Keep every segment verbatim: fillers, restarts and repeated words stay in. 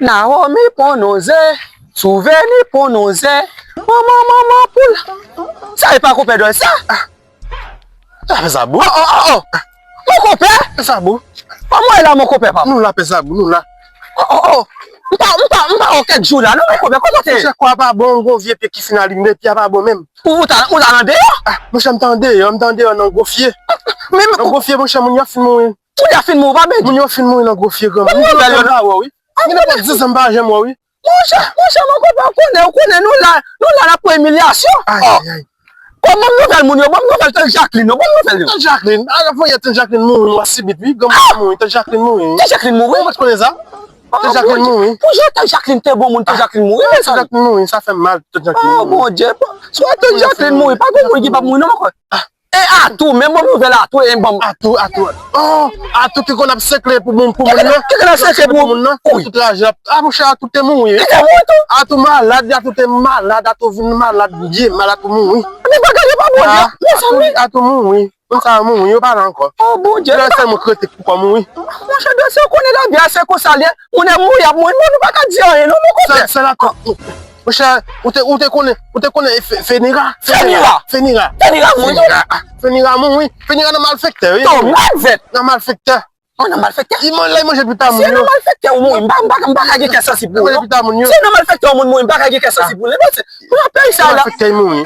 Naomi pon nonze, Souveni pon nonze, manman, manman poul. Sa e pa konpè Dòy sa? Ah, sa fè sa bou. Oh, oh, oh, oh. Mon konpè? Fè sa bou. Kòman e la, mon konpè, papa? Nou la, fè sa bou, nou la. Oh, oh, oh. M pa, m pa, m pa wè kèk jou la, non, mon konpè, kòman te? Monchè, kò a pa bon, yon gwo vye pye ki fin alimine, pye a pa bon menm. Ou, ou ta, ou ta nan deyò? Ah, monchè, m ta an deyò, m ta an deyò nan gwo fye. Men, men, nan gwo fye, monchè, moun yo fin mouri. Moun yo fin mouri, pa bedi. Moun yo fin mouri nan gwo fye, granmoun. Moun yo fin mouri. Gen nenpòt dizan m pa janm wè, wi. Monchè, monchè, mon konpè, ou konnen, ou konnen, nou la, nou la, n ap pran imilyasyon. Ay, oh, ay, ay. Bon, ban m nouvèl moun yo, ban m nouvèl Tant Jacqueline yo, ban m nouvèl yo. Tant Jacqueline, a, voye Tant Jacqueline mouri, nou a sibit, wi, granmoun mouri, Tant Jacqueline mouri, wi. Tant Jacqueline mouri? Ou pa t konnen sa? Oh, Tant Jacqueline mouri. Pou jan Tant Jacqueline te bon moun, Tant Jacqueline mouri, wi, Tant Jacqueline mouri, sa fè m mal, Tant Jacqueline mouri. Oh, Bondye, bon, si Tant Jacqueline mouri, pa gen moun ki p ap mouri, non, mon konpè. E Atou, men bon nouvèl Atou, e bon. Atou, Atou. Oh, Atou ki konn ap sekle pou moun, pou moun nan. Ki konn ap sekle pou moun nan. Wi. Tout lajan. Ah, monchè, Atou te mouri. Li te mouri tou. Atou malad, Atou te malad, Atou vin malad, byen malad pou mouri. Men bagay yo pa bon, non, mezanmi. Atou mouri. Moun sa mouri, yo pa la ankò. Oh, Bondye. Yo sèlman kritik pou kò mouri. Monchè, Dòy, ou konnen lavi a se konsa l ye. Moun ap mouri, ap mouri. Non, nou pa ka di anyen, non, mon konpè. Sèl, sèl Atou. Monchè, ou te, ou te konnen, ou te konnen Fe-, Fenira? Fenira! Fenira! Fenira mouri tou? Fenira, ah, Fenira mouri. Fenira nan malfektè, wi. Nan malfektè. Nan malfektè. Oh, nan malfektè? Li man-, lè manje pita moun yo. Si nan malfektè ou mouri, m pa, m pa, m pa ka gen kè sansib pou ou, non. Manje pita moun yo. Si nan malfektè ou moun mouri, m pa ka gen kè sansib pou li, non. Nan peyi sa la. Malfektè mouri.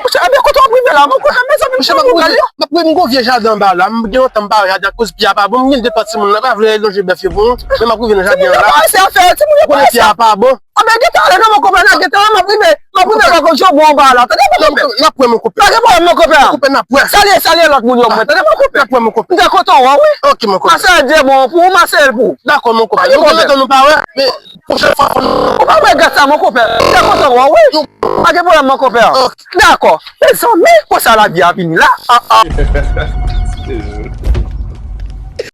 Monchè, ebyen, kote w ap rive la? Mon konpè, mezanmi, m ap rive, m ap rive yon gwo vye jaden anba la. M gen lontan m pa wè jaden akoz pye a pa bon. M gen de twa timoun la, pa vle lonje bèf yo pou mwen. Men m ap rive nan jaden an la. Timoun yo pa wè se afè yo, timoun yo pa wè se afè yo. Pye a pa bon. Anben, gentan ale non, mon konpè, nan gentan, m ap rive, m ap rive avèk yon jobon anba la. Tande, mon konpè. N ap wè, mon konpè. Pa gen pwoblèm, mon konpè. Mon konpè, n ap wè. Salye, salye lòt moun yo, mwen. Tande, mon konpè. N ap wè, mon konpè. M te kontan wè w, wi. Ok, mon konpè. Mase Dye bon pou ou, mase l pou ou. Dakò, mon konpè. Pa gen pwoblèm. Nou gen lontan nou pa wè, men pwochèn fwa, fò nou... Ou pa regrèt sa, mon konpè. M te kontan wè w, wi. Pa gen pwoblèm, mon konpè. Ok. Dakò. Mezanmi, konsa lavi a vini la. Ah, ah.